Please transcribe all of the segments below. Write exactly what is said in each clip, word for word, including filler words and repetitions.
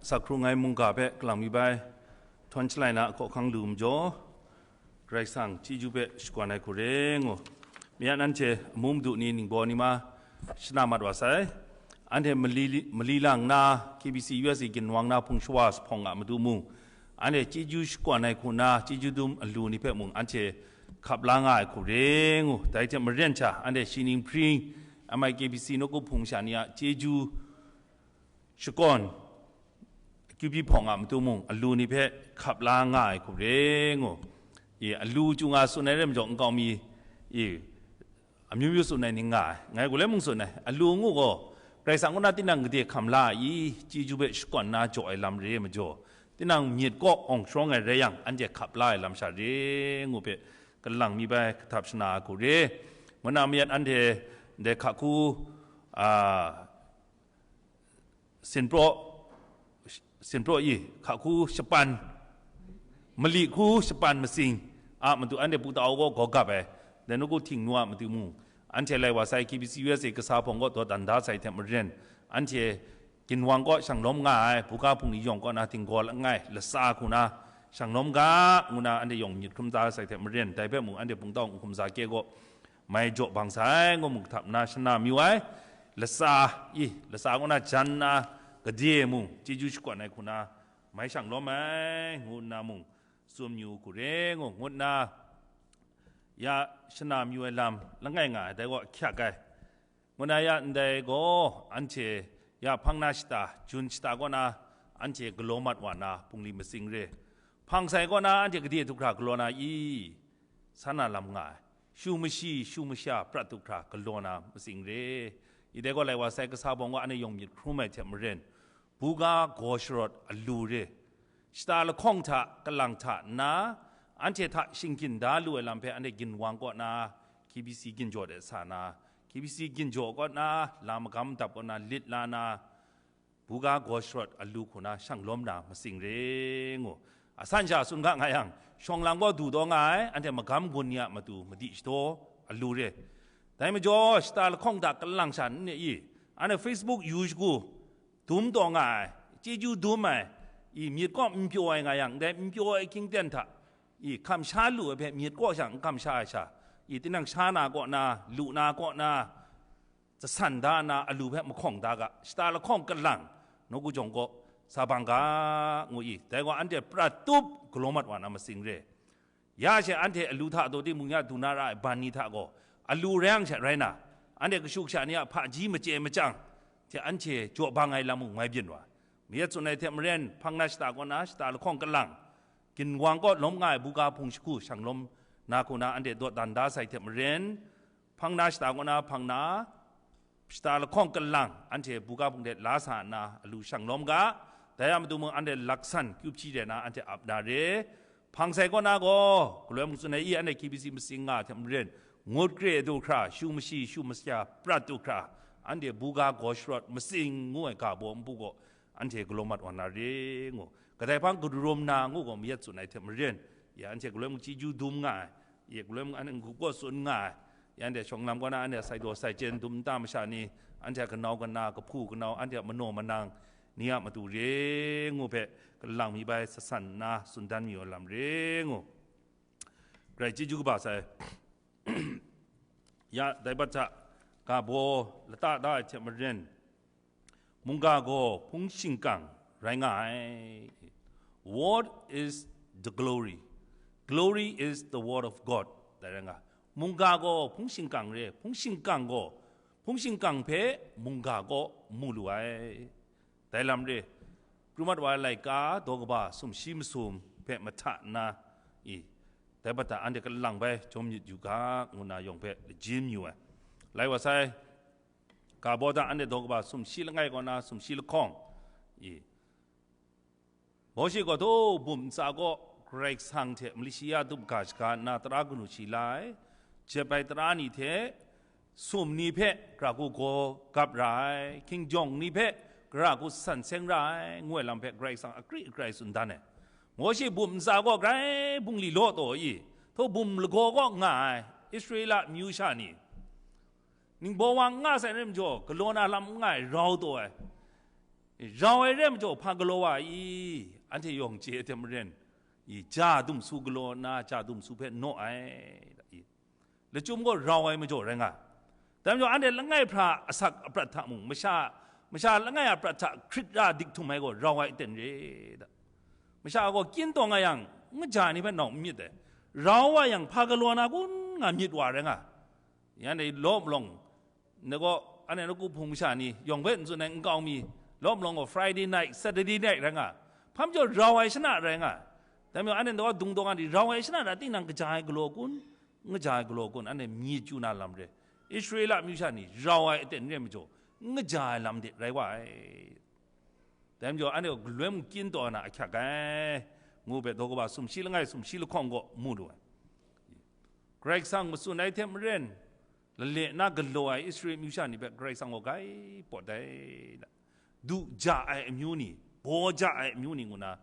Sa hkrung ai mungga hpe kalang mi bai, htawn shalai na a hkawhkang lu majaw, Karai Kasang chyeju hpe shakawn ai hku re ngu. Maya nanhte amu madu ni ningbaw ni ma shana mat wa sai. Anhte mali, mali lang na K B C U S A ginwang na hpung shawa sa hpawng a matu mung, anhte chyeju shakawn ai hku na chyeju dum alu ni hpe mung anhte hkap la nga ai hku re ngu. Dai hte maren sha, anhte shi ning hpring, M I K B C nawku hpung sha ni a chyeju shakawn, Q B hpawng a matu mung, alu ni hpe hkap la nga ai hku re ngu. I, alu chyu nga tsun ai re majaw, nkau mi, i, amyu myu tsun ai ning nga ai. Ngai gaw le mung tsun ai, alu ngu gaw, Karai Kasang kaw na tinang gade hkam la ai i, chyeju hpe shakawn na jaw ai lam re ai majaw, tinang myit kaw awng sharawng ai rai yang, anhte hkap la ai lam sha re ngu hpe, kalang mi bai kahtap shana ai hku re. Ngu na mayat anhte ndai hka hku, a, sinpraw, sinpraw i, hka hku shapan, mali hku shapan masing a matu anhte pu tau gaw gaw gap ai, dai nawku htingnu a matu mung, anhte lai wa sai K B C U S A kasa hpawng kaw dawdan da sai hte maren, anhte ginwang kaw shang lawm nga ai, buga hpung ni yawng kaw na tinggaw langai, latsa hku na shang lawm ga, ngu na anhte yawng myit hkrum da sai hte maren, dai hpe mung anhte hpung tau n hkum za kye gaw, mai jaw bang sai, ngu mung kahtap nna shana mayu ai, latsa, i, latsa kaw na jan na gade mung, chyeju shakawn ai hku na, mai shang lawm ai, ngu nna mung, tsun yu hku re, ngu, ngu nna, ya shana mayu ai lam, langai nga ai, dai gaw ahkyak ai. Ngu na ya ndai gaw, anhte ya hpang na shata, jun shata kaw na, anhte galaw mat wa na, bungli matsing re. Hpang sai kaw na, anhte gade du hkra galaw na i? Sa na lam nga ai. Shu mashi, shu masha, prat du hkra galaw na matsing re. I dai gaw lai wa sai kasa bawng gaw anhte yawng myit hkrum ai hte maren, buga gaw sharawt alu re. Shata lahkawng hta, kalang hta nna, anhte hta shinggyim da lu ai lam hpe anhte ginwang kaw na, K B C ginjaw de sa na, K B C ginjaw kaw na, la magam dap kaw na, lit la na, buga gaw sharawt alu hku na shang lawm na matsing re ngu. Asan sha tsun ga nga yang, shawng lam gaw du taw nga ai, anhte magam gun ni a matu madi shadaw alu re. Dai majaw, shata lahkawng hta kalang sha n i, anhte Facebook yu shagu, dum taw nga ai, chyeju dum ai, i myit kaw n pyaw ai nga yang, ndai n pyaw ai hkying ten hta, i hkam sha lu ai hpe myit kaw sha n hkam sha ai sha, i tinang sha na kaw na, lu na kaw na, jasan da na alu hpe mahkawng da ga, shata lahkawng kalang, nawku jawng kaw, sa bang ga, ngu i, dai gaw anhte prat tup galaw mat wa na matsing re. Ya she anhte alu hta taw timung ya du na ra ai ban ni hta gaw, alu rai ang she rai na, anhte kashu kasha ni a hpaji machye machyang hte anhte jaw bang ai lam mung mai byin wa. Mayat tsun ai hte maren, hpang na shata kaw na shata lahkawng kalang, ginwang kaw lawm nga ai buga hpung shagu shang lawm na hku na anhte dawdan da sai hte maren, hpang na shata kaw na hpang na, shata lahkawng kalang, anhte buga hpung de la sa nna alu shang lawm ga, dai a matu mung anhte laksan kyu hpyi de na anhte ap na re. Hpang sai kaw na gaw, galoi mung tsun ai i, anhte K B C matsing nga hte maren, ngut kre du hkra, shu mashi, shu masha prat du hkra, anhte buga gaw sharawt matsing ngu ai ga baw npu gaw, anhte galaw mat wa na re ngu. Kadai hpang kadarum na ngu gaw mayat tsun ai hte maren, ya anhte galoi mung chyeju dum nga ai, ya galoi mung anhte n-gup kaw tsun nga ai, ya anhte shawng lam kaw na anhte sai daw sai chyen dum nta masha ni, anhte a kanau kana, kahpu kanau, anhte a manaw manang ni a matu re ngu hpe, kalang mi bai sasan nna tsun dan mayu ai lam re ngu. Grai chyeju kaba sai. Ya, dai bat hta, ga baw lata da ai hte maren, mungga gaw hpung shingkang rai nga ai. What is the glory? Glory is the word of God. Dai rai nga. Mungga gaw hpung shingkang re, hpung shingkang gaw, hpung shingkang hpe mungga kaw mu lu ai. Dai lam re, pru mat wa ai laika daw kaba sumshi masum hpe mahta nna, i, dai bat hta anhte kalang bai jawm myit yu ga, ngu nna yawng hpe lajin yu ai. Lai wa sai, ga baw hta anhte daw kaba sumshi langai kaw na sumshi lahkawng, i, Mawshe gaw, daw bum ntsa kaw Karai Kasang hte mali shi ya dum ga shaga nna tara kanu shi la ai, jep ai tara ni hte, sum ni hpe gara hku gaw gap ra ai, hkinjawng ni hpe gara hku san seng ra ai, ngu ai lam hpe Karai Kasang akri akrai tsun dan ai. Mawshe bum ntsa gaw grai bungli law taw i, daw bum lagaw kaw nga ai Israela amyu sha ni, ningbaw wa n nga sai n rai majaw, galaw na lam n nga ai, rau taw ai. Rau ai re ai majaw hpa galaw wa i? Anhte yawng chye ai hte maren, i, ja dumsu galaw nna, ja dumsu hpe naw ai, i, lachyum gaw rau ai majaw rai nga. Dai majaw, anhte langai hpra asak aprat hta mung, masha, masha langai a prat hta hkrit ra dik htum ai gaw rau ai aten re da. Masha gaw kyin taw nga yang, n kaja ai ni hpe nau n myit dai. Rau wa yang, hpa galaw na kun nga myit wa rai nga. Yan e lawm lawng, na gaw, anhte na ku hpung masha ni, yawng hpe n tsun ai nkau mi, lawm lawng gaw Friday night, Saturday night rai nga. Hpa majaw rau ai shana rai nga. Dai majaw, anhte na gaw dung dawng a ni, rau ai shana hta tinang kaja ai galaw kun, n kaja ai galaw kun, anhte myi chyu na lam re. Israela amyu sha ni rau ai aten re majaw, n kaja ai lam de rai wa ai. Dai majaw, anhte gaw galoi mung kyin taw na ahkyak ai, ngu hpe daw kaba sumshi langai sumshi lahkawng gaw mu lu ai. Karai Kasang matsun ai hte maren, lale na galaw ai Israel amyu sha ni hpe Karai Kasang gaw grai pawt ai. Du ja ai amyu ni, baw ja ai amyu ni ngu na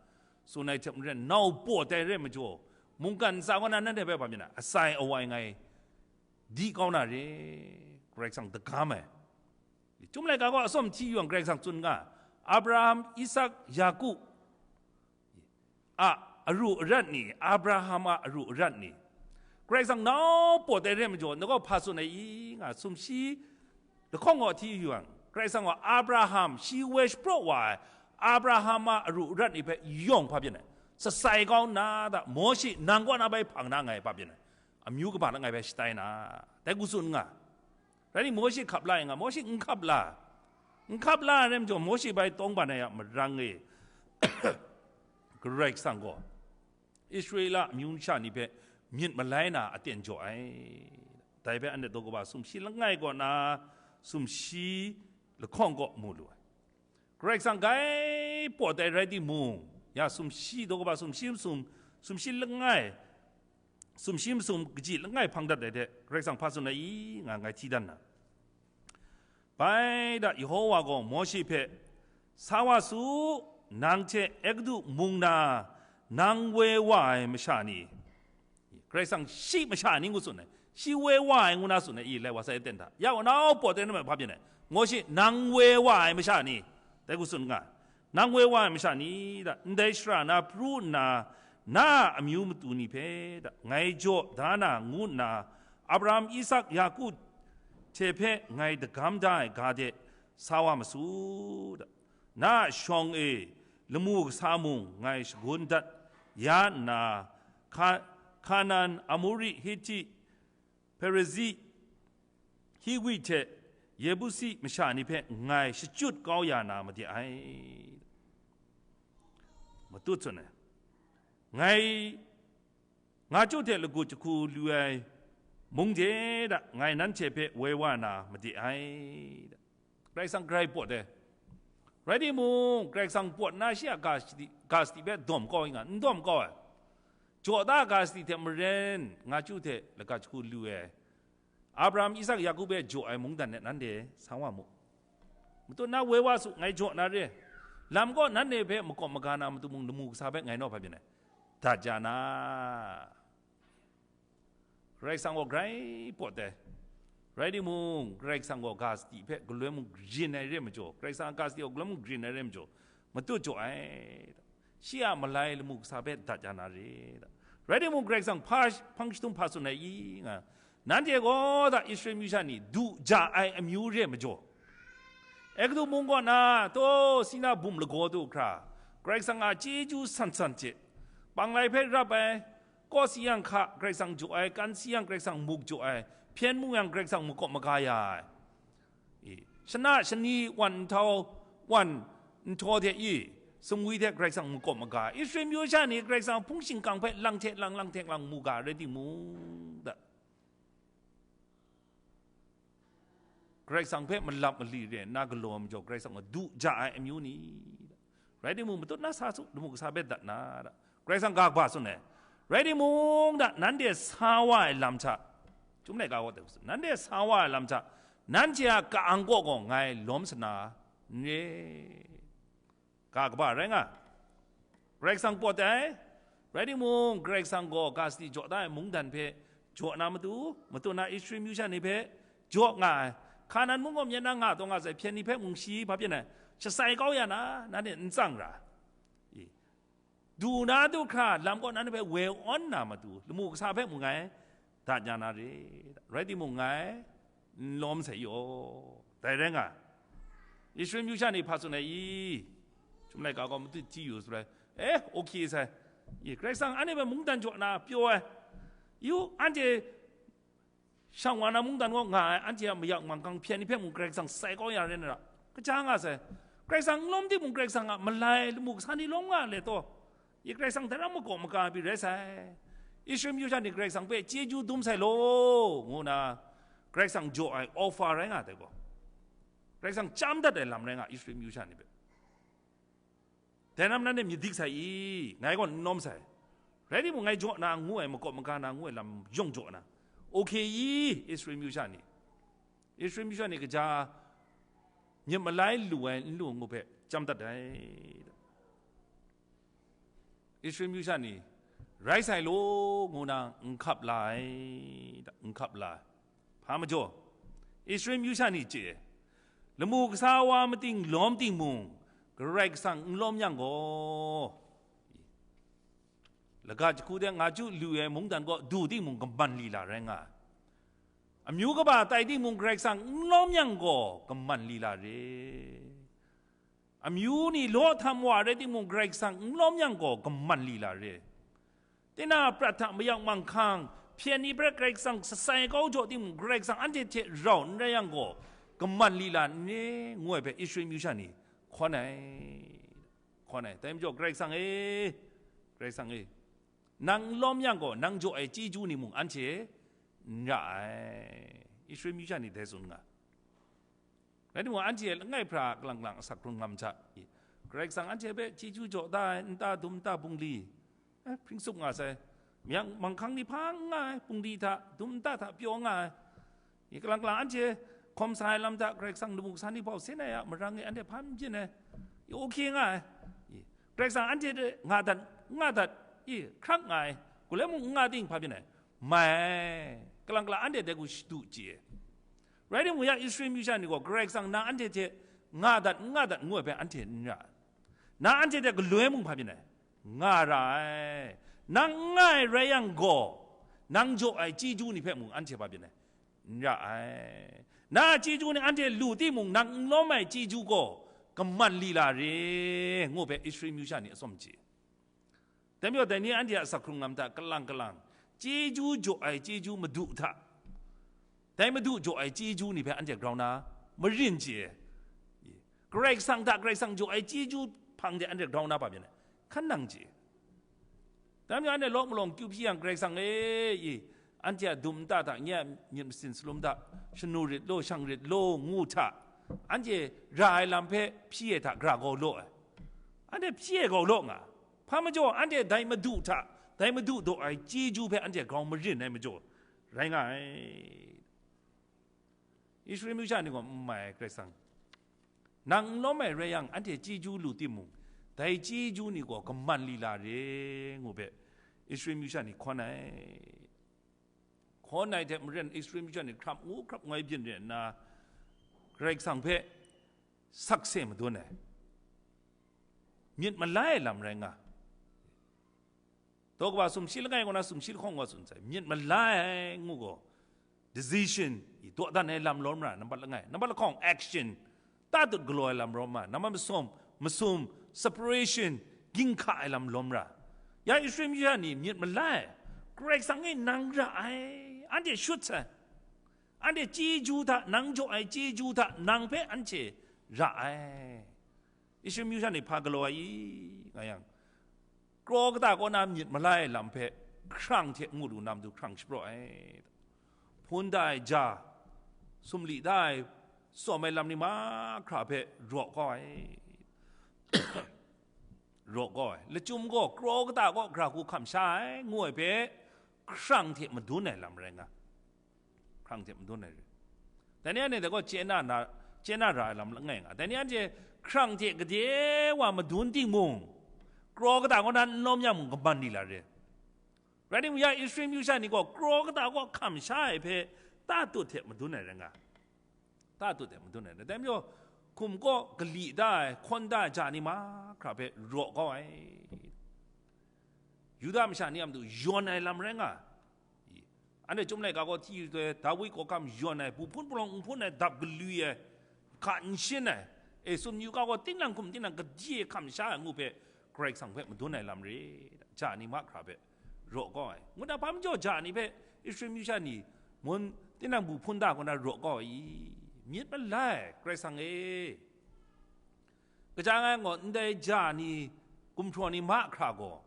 tsun ai hte maren, nau pawt ai re majaw, mungkan ntsa kaw na nanhte hpe hpa myit na, asai awai ngai di kau na re, Karai Kasang dagam ai. Chyum laika gaw atsawm hti yawng Karai Kasang tsun nga, Abraham, Isak, Yaku a aru arat ni, Abraham a aru arat ni, Karai Kasang nau pawt ai re majaw, na gaw hpa tsun ai i nga, sumshi lahkawng gaw hti yawng, Karai Kasang gaw Abraham shi woi shapraw wa ai, Abraham a aru arat ni hpe yawng hpa byin ai, sasai kau nna da, Mawshe nang kaw na bai hpang na ngai hpa byin ai, amyu kaba langai bai shatai na, dai hku tsun nga. Rai timung, Mawshe hkap la ai nga, Mawshe n hkap la, n hkap la ai rai majaw, Mawshe bai tawng ban ai a marang e, Karai Kasang gaw Israela amyu sha ni hpe myit malai na aten jaw ai. Dai hpe anhte daw kaba sumshi langai kaw na sumshi lahkawng kaw mu lu ai. Karai Kasang grai pawt ai rai timung, ya sumshi daw kaba sumshi masum, sumshi langai, sumshi masum kaji langai hpang dat ai hte Karai Kasang hpa tsun ai i nga ngai hti dan na. Bai da, Yehowa gaw Mawshe hpe, "Sa wa su, nang hte Egutu mung na nang woi wa ai masha ni," Karai Kasang shi masha ni ngu tsun ai, shi woi wa ai ngu na tsun ai, i lai wa sai aten hta, ya wa nau pawt ai namai hpa byin ai, Mawshe nang woi wa ai masha ni, dai hku tsun nga, nang woi wa ai masha ni da, ndai shara na pru nna, na a amyu matu ni hpe da, ngai jaw da na ngu nna, Abraham, Isak, Yaku hte hpe ngai dagam da ai ga de sa wa ma su da, na a shawng e lamu kasa mung ngai shagun dat ya nna, Ka-, Kanan, Amori, Hiti, Perizi, Hiwi hte Yebusi masha ni hpe ngai shachyut kau ya na made ai. Matut tsun ai. Ngai nga chyu hte lagut jahku lu ai mung de da, ngai nanhte hpe woi wa na made ai da. Karai Kasang grai pawt ai. Rai timung, Karai Kasang pawt na shi a ga sadi, ga sadi hpe dawm kau i nga, n dawm kau ai. Jaw da ga sadi hte maren, nga chyu hte lagat jahku lu ai. Abraham, Isak, Yaku hpe jaw ai mungdan e nanhte sa wa mu. Matut na woi wa su, ngai jaw na re. Lam gaw nanhte hpe makawp maga na matu mung lamu kasa hpe ngai naw hpa byin ai. Dat ja na. Karai Kasang gaw grai pawt ai. Rai timung, Karai Kasang gaw ga sadi hpe galoi mung rin ai re majaw, Karai Kasang a ga sadi gaw galoi mung rin ai re majaw, matut jaw ai. Shi a malai lamu kasa hpe dat ya na re. Rai timung, Karai Kasang hpa, hpang jahtum hpa tsun ai i nga, nanhte gaw da Israel amyu sha ni du ja ai amyu re majaw, Egutu mung kaw na, taw Sina bum lagaw du hkra, Karai Kasang a chyeju san san hte, panglai hpe rap ai, kaw si yang hka Karai Kasang jaw ai, kan si yang Karai Kasang muk jaw ai, hpyen mu yang Karai Kasang makawp maga ya ai. I, shana shani wan nhtau, wan nhtau hte i, sumwi hte Karai Kasang makawp maga ai. Israel amyu sha ni Karai Kasang hpung shingkang hpe lang hte lang, lang hte lang mu ga rai timung, da. Karai Kasang hpe malap mali re nna galaw ai majaw, Karai Kasang gaw du ja ai amyu ni? Rai timung, matut na sa su, lamu kasa hpe dat na, da. Karai Kasang ga kaba tsun ai. Rai timung, da, nanhte sa wa ai lam hta, Chyum laika gaw, nanhte sa wa ai lam hta, nanhte a ka-ang kaw gaw ngai lawm sana n re. Ga kaba rai nga, Karai Kasang pawt ai. Rai timung, Karai Kasang gaw ga sadi jaw da ai mungdan hpe jaw na matu, matu na Israel amyu sha ni hpe jaw nga ai. Hkanan mung gaw myen na nga taw nga sai, hpyen ni hpe mung shi hpa byin ai. Shasai kau ya na, nanhte n tsang ra. I, du na du hkra lam kaw nanhte hpe woi awn na matu, lamu kasa hpe mung ngai dat ya na re. Rai timung, ngai n lawm sai yaw. Dai rai nga, Israel myu sha ni hpa tsun ai i, Chyum laika gaw matut hti yu sai, eh, okay sai. I, Karai Kasang anhte hpe mungdan jaw na pyaw ai. Yu, anhte shang wa na mungdan kaw nga ai, anhte a mayak manghkang hpyen ni hpe mung Karai Kasang sai kau ya rai nna ra, kaja nga sai. Karai Kasang n lawm timung, Karai Kasang a malai lamu kasa ni lawm nga let taw, i, Karai Kasang hta rau makaw maka pyi rai sai. Israel myu sha ni Karai Kasang hpe chyeju dum sai law, ngu na Karai Kasang jaw ai offer rai nga ai gaw, Karai Kasang chyam dat ai lam rai nga, Israel myu sha ni hpe. Dai lam nan e myit dik sai i, ngai gaw n lawm sai. Rai timung, ngai jaw na ngu ai, makawp maga na ngu ai lam yawng jaw na, okay i, Israel myu sha ni, Israel myu sha ni kaja myit malai lu ai n lu ngu hpe chyam dat ai. Israel myu sha ni rai sai law, ngu na n hkap la ai, n hkap la ai. Hpa majaw, Israel myu sha ni chye, lamu kasa wa mating lawm timung, Karai Kasang n lawm yang gaw, laga jahku de nga chyu lu ai mungdan kaw du timung, kaman lila rai nga ai. Amyu kaba tai timung, Karai Kasang n lawm yang gaw, kaman lila re. Amyu ni law htam wa rai timung, Karai Kasang n lawm yang gaw, kaman lila re. Tinang a prat hta mayak manghkang hpyen ni hpe Karai Kasang shasai kau jaw timung, Karai Kasang anhte hte rau n rai yang gaw, kaman lila n re, ngu ai hpe Israel myu sha ni hkawn ai, hkawn ai. Dai majaw, Karai Kasang e, Karai Kasang e, nang n lawm yang gaw, nang jaw ai chyeju ni mung anhte n ra ai. Israel myu sha ni dai tsun nga. Rai timung, anhte langai hpra kalang kalang asak hkrung lam hta, i, Karai Kasang anhte hpe chyeju jaw da ai nta dum nta bungli, eh, hpring tsup nga sai. Mayak manghkang ni hpa n nga ai, bungli hta, dum nta hta pyaw nga ai. I, kalang kalang anhte hkawm sa ai lam hta Karai Kasang lamu kasa ni bau sen ai a marang e anhte hpa n byin ai. I, okay nga ai. I, Karai Kasang anhte hte nga dat, nga dat, i, hkrak nga ai. Galoi mung n nga ting hpa byin ai. Mai, kalang kalang anhte dai hku shadu chye. Rai timung, ya Israel myu sha ni gaw, Karai Kasang nang anhte hte nga dat, n nga dat, ngu ai hpe anhte n ra ai. Nang anhte hte galoi mung hpa byin ai? Nga ra ai. Nang n nga ai rai yang gaw, nang jaw ai chyeju ni hpe mung anhte hpa byin ai? N ra ai. Na a chyeju ni anhte lu timung, nang n lawm ai chyeju gaw kaman lila re, ngu hpe Israel myu sha ni atsawm chye. Dai majaw, dai ni anhte a asak hkrung lam hta kalang kalang, chyeju jaw ai chyeju Madu hta, dai Madu jaw ai chyeju ni hpe anhte grau na marin chye. Karai Kasang hta Karai Kasang jaw ai chyeju hpang de anhte grau na hpa byin ai? Hkan nang chye. Dai majaw, anhte law malawng kyu hpyi yang, Karai Kasang e, i, anhte a dum nta hta, nye a myit masin salum hta, shanu rit law, shang rit law, ngu hta, anhte ra ai lam hpe hpyi ai hta gara gau law ai. Anhte hpyi ai gau law nga. Hpa majaw, anhte dai Madu hta, dai Madu daw ai chyeju hpe anhte grau marin ai majaw, rai nga ai. Israel myu sha ni gaw n mai ai, Karai Kasang, nang n lawm ai rai yang, anhte chyeju lu timung, dai chyeju ni gaw kaman lila re, ngu hpe Israel myu sha ni hkawn ai. Hkawn ai hte maren, Israel myu sha ni hkrap ngu hkrap ngoi byin re nna, Karai Kasang hpe sakse madun ai, myit malai ai lam rai nga. Daw kaba sumshi langai kaw na sumshi lahkawng wa tsun sai, myit malai ai ngu gaw, decision, i, dawdan ai lam lawm ra, nambat langai, nambat lahkawng, action, tatut galaw ai lam lawm ra, nambat masum, masum, separation, ginhka ai lam lawm ra. Ya Israel myu sha ni myit malai, Karai Kasang e nang ra ai, anhte shut sai, anhte chyeju hta, nang jaw ai chyeju hta, nang hpe anhte ra ai. Israel myu sha ni hpa galaw ai i, nga yang, kraw kata kaw na myit malai lam hpe hkrang hte ngu lu na matu hkrang shapraw ai. Hpun da ai ja, sumli da ai, tsawm ai lam ni mahkra hpe raw kau ai. Raw kau ai. Lachyum gaw kraw kata kaw gara hku hkam sha ai, ngu ai hpe hkrang hte madun ai lam rai nga. Hkrang hte madun ai re. Dai ni anhte dai gaw chye na, na, chye na ra ai lam langai nga. Dai ni anhte hkrang hte gade wa madun timung, kraw kata kaw na n lawm yang mung kaman ni la re. Rai timung, ya Israel myu sha ni gaw kraw kata kaw hkam sha ai hpe tatut hte madun ai rai nga. Tatut hte madun ai rai. Dai majaw, Hkum kaw gali da ai, hkawn da ai ja ni mahkra hpe raw kau ai. Yuda masha ni a matu yawn ai lam rai nga ai. Anhte Chyum laika gaw hti yu doi, Dawi hkawhkam yawn ai, bu hpun palawng n hpun ai, dap galwi ai, hka n shin ai, e, sumyu ga gaw tinang hkum tinang gade hkam sha ai ngu hpe Karai Kasang hpe madun ai lam re, ja ni mahkra hpe raw kau ai. Ngut na hpa majaw ja ni hpe Israel masha ni mun tinang bu hpun da kau na raw kau ai i? Myit malai, Karai Kasang e. Kaja ngai gaw ndai ja ni gumhpraw ni mahkra gaw,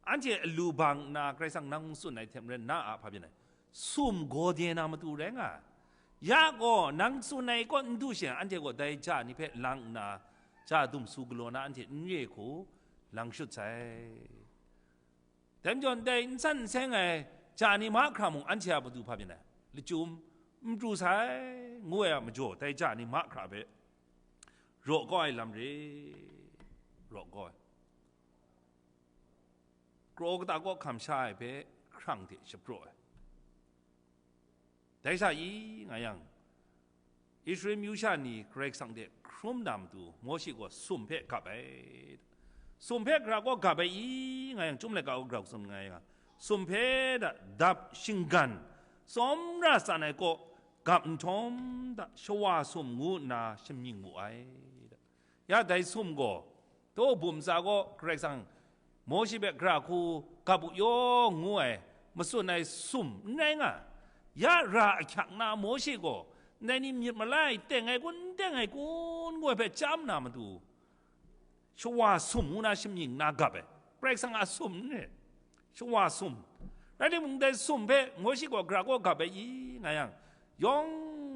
anhte alu bang nna Karai Kasang nang tsun ai hte maren na a hpa byin ai, sum gaw de na matu rai nga ai. Ya gaw nang tsun ai kaw n du she, anhte gaw dai ja ni hpe lang nna, ja dumsu galaw na anhte n re hku lang shut sai. Dai majaw, ndai n san n seng ai ja ni mahkra mung anhte a matu hpa byin ai, lachyum, n pru sai, ngu ai a majaw, dai ja ni mahkra hpe raw kau ai lam re, raw kau ai. Kraw kata kaw hkam sha ai hpe hkrang hte shapraw ai. Dai sha i nga yang, Israel amyu sha ni Karai Kasang hte hkrum na matu Mawshe gaw sum hpe gap ai. Sum hpe gara kaw gap ai i nga yang, Chyum laika kaw gara tsun nga yang, sum hpe da dap shinggan, tsawmra tsan ai kaw gap nhtawm da, shawa sum ngu nna shamying mu ai. Ya dai sum gaw, taw bum tsa gaw Karai Kasang Mawshe hpe gara hku gap u yaw ngu ai, matsun ai sum n rai nga. Ya ra ahkyak na Mawshe gaw, ndai ni myit malai teng ai kun, n teng ai kun, ngu ai hpe chyam na matu, shawa sum ngu na shamying na gap ai. Karai Kasang a sum n rai, shawa sum. Rai timung, dai sum hpe Mawshe gaw gara kaw gap ai i nga yang, yawng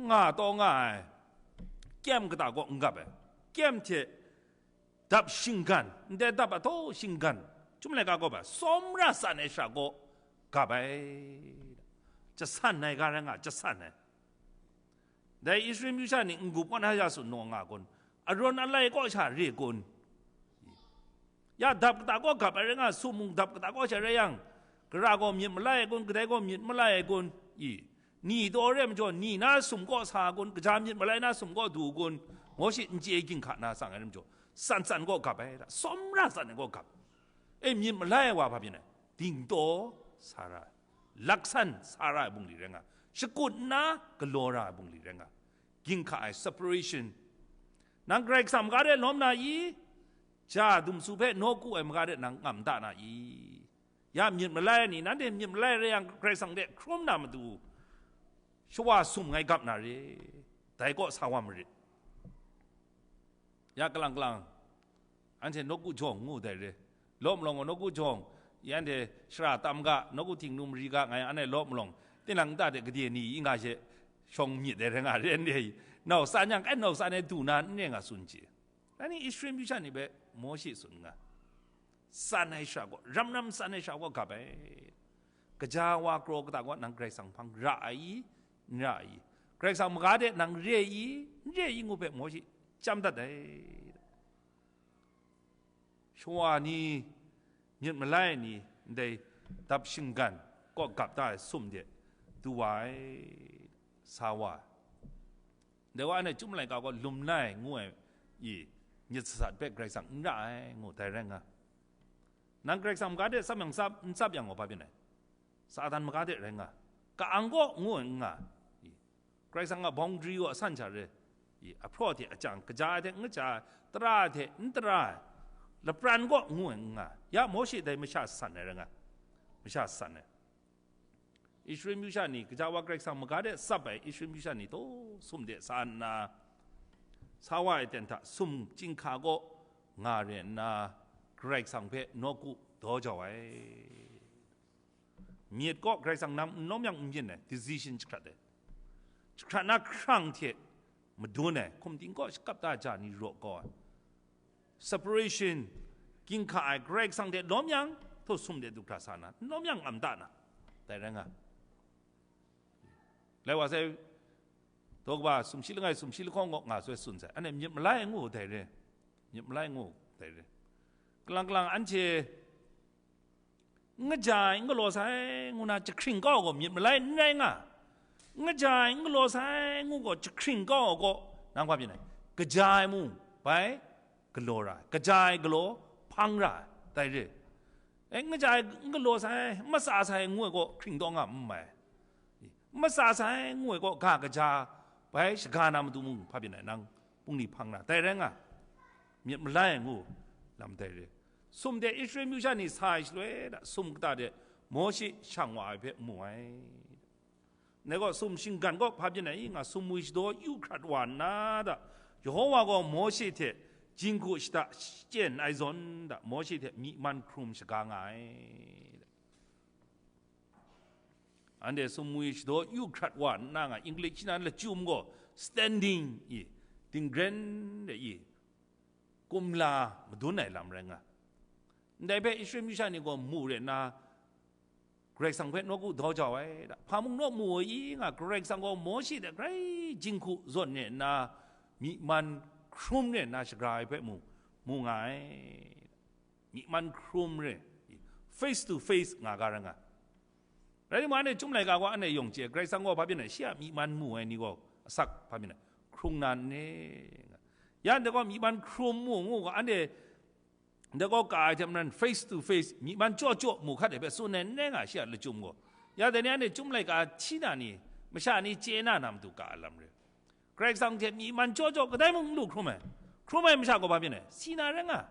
nga taw nga ai, kyem kata kaw n gap ai. Kyem hte dap shinggan, ndai dap ataw shinggan, Chyum laika kaw ba, tsawmra tsan ai shara kaw gap ai. Jasan ai ga rai nga, jasan ai. Dai Israel amyu sha ni n-gup kaw na ya tsun naw nga kun? Arawn alai kaw sha re kun? Ya dap kata kaw gap ai rai nga, sum mung dap kata kaw sha rai yang, gara gaw myit malai ai kun, kadai gaw myit malai ai kun? I, ni taw re ai majaw, ni na sum kaw sa kun, kaja myit malai na sum kaw du kun? Mawshe n chye ginhka na tsang ai rai majaw, tsan tsan kaw gap ai, tsawmra tsan ai kaw gap. E, myit malai ai wa hpa byin ai? Dingtaw sa ra ai, laksan sa ra ai bungli rai nga, shakut nna galaw ra ai bungli rai nga, ginhka ai separation. Nang Karai Kasang maga de lawm na i? Ja dumsu hpe nawku ai maga de nang ngam da na i? Ya myit malai ni, nanhte myit malai rai yang, Karai Kasang hte hkrum na matu, shawa sum ngai gap na re, dai kaw sa wa marit. Ya kalang kalang, anhte nawku jawng ngu dai re. Law malawng gaw nawku jawng, ya anhte shara tam ga, nawku htingnu mari ga, ngai anhte law malawng, tinang nta de gade ni i nga she, shawng myit dai rai nga re, anhte nau san yang, kai nau san ai du na n re nga tsun chye. Dai ni Israel amyu sha ni hpe Mawshe tsun nga, tsan ai shara gaw, ram ram tsan ai shara gaw gap ai. Kaja wa kraw kata gaw nang Karai Kasang hpang ra ai i, n ra ai i? Karai Kasang maga de nang re i, n re i ngu hpe Mawshe chyam dat ai. Shawa ni, myit malai ni, ndai dap shinggan kaw gap da ai sum de du wa ai, sa wa ai. Dai wa anhte Chyum laika gaw lum lai ngu ai i, myit sat sat hpe Karai Kasang n ra ai, ngu dai rai nga. Nang Karai Kasang maga de tsap yang tsap, n tsap yang gaw hpa byin ai? Satan maga de rai nga. Ka-ang kaw ngu ai n nga. I, Karai Kasang a boundary gaw a san sha re. I, ahpraw hte a chyang, kaja ai hte n kaja ai, tara ai hte n tara ai, lapran kaw ngu ai n nga. Ya Mawshe dai masha san ai rai nga, masha san ai. Israel amyu sha ni, kaja wa Karai Kasang maga de tsap ai Israel amyu sha ni taw sum de sa nna, sa wa ai ten hta sum chyinghka kaw nga re nna, Karai Kasang hpe nawku daw jau ai. Myit kaw Karai Kasang nam n lawm yang n byin ai, decision jahkrat ai. Jahkrat na hkrang hte madun ai, hkum ting kaw shakap da ja ni raw kau ai. Separation, ginhka ai, Karai Kasang hte lawm yang, htaw sum de du hkra sa na, n lawm yang ngam da na, dai rai nga. Lai wa sai, daw kaba sumshi langai, sumshi lahkawng kaw nga sai tsun sai, anhte myit malai ngu dai re, myit malai ngu dai re. Kalang kalang anhte n kaja ai, n galaw sai ngu na jahkring kau ai gaw myit malai n rai nga. N kaja ai, n galaw sai ngu gaw jahkring kau ai gaw, nang hpa byin ai? Kaja ai mung bai galaw ra ai, kaja ai galaw hpang ra ai, dai re. E, n kaja ai, n galaw sai, n matsa sai ngu ai gaw hkringdaw nga n mai. N matsa sai ngu ai gaw ga kaja bai shaga na matu mung hpa byin ai, nang bungli hpang na, dai rai nga, myit malai ai ngu lam dai re. Sum de Israel myu sha ni sa ai shaloi da, sum kata de Mawshe shang wa ai hpe mu ai. Ndai gaw sum shinggan gaw hpa byin ai i nga, sumwi shadaw yu hkrat wa nna da, Yehova gaw Mawshe hte jinghku shada shachyen ai zawn da, Mawshe hte myi man hkrum shaga nga ai. Anhte sumwi shadaw yu hkrat wa nna nga, English shi nan lachyum gaw standing i, dingren de i, kumla madun ai lam rai nga. Ndai hpe Israel myu sha ni gaw mu re nna, Karai Kasang hpe nawku daw jau ai da. Hpa mung naw mu ai i nga, Karai Kasang gaw Mawshe hte grai jinghku zawn re nna, myi man hkrum re nna shagra ai hpe mu, mu nga ai. Myi man hkrum re, face to face nga ga ra nga. Rai timung, anhte chyum laika gaw anhte yawng chye, Karai Kasang gaw hpa byin ai, shi a myi man mu ai ni gaw asak hpa byin ai, hkrung na n re nga. Ya ndai gaw myi man hkrum mu ngu ga, anhte ndai gaw ka ai hte maren face to face myi man chyaw chyaw mu hkat ai hpe tsun ai n rai nga, shi a lachyum gaw. Ya dai ni anhte chyum laika hti na ni, masha ni chye na na matu ka ai lam re. Karai Kasang hte myi man chyaw chyaw kadai mung n lu hkrum ai, hkrum ai masha gaw hpa byin ai, si na rai nga.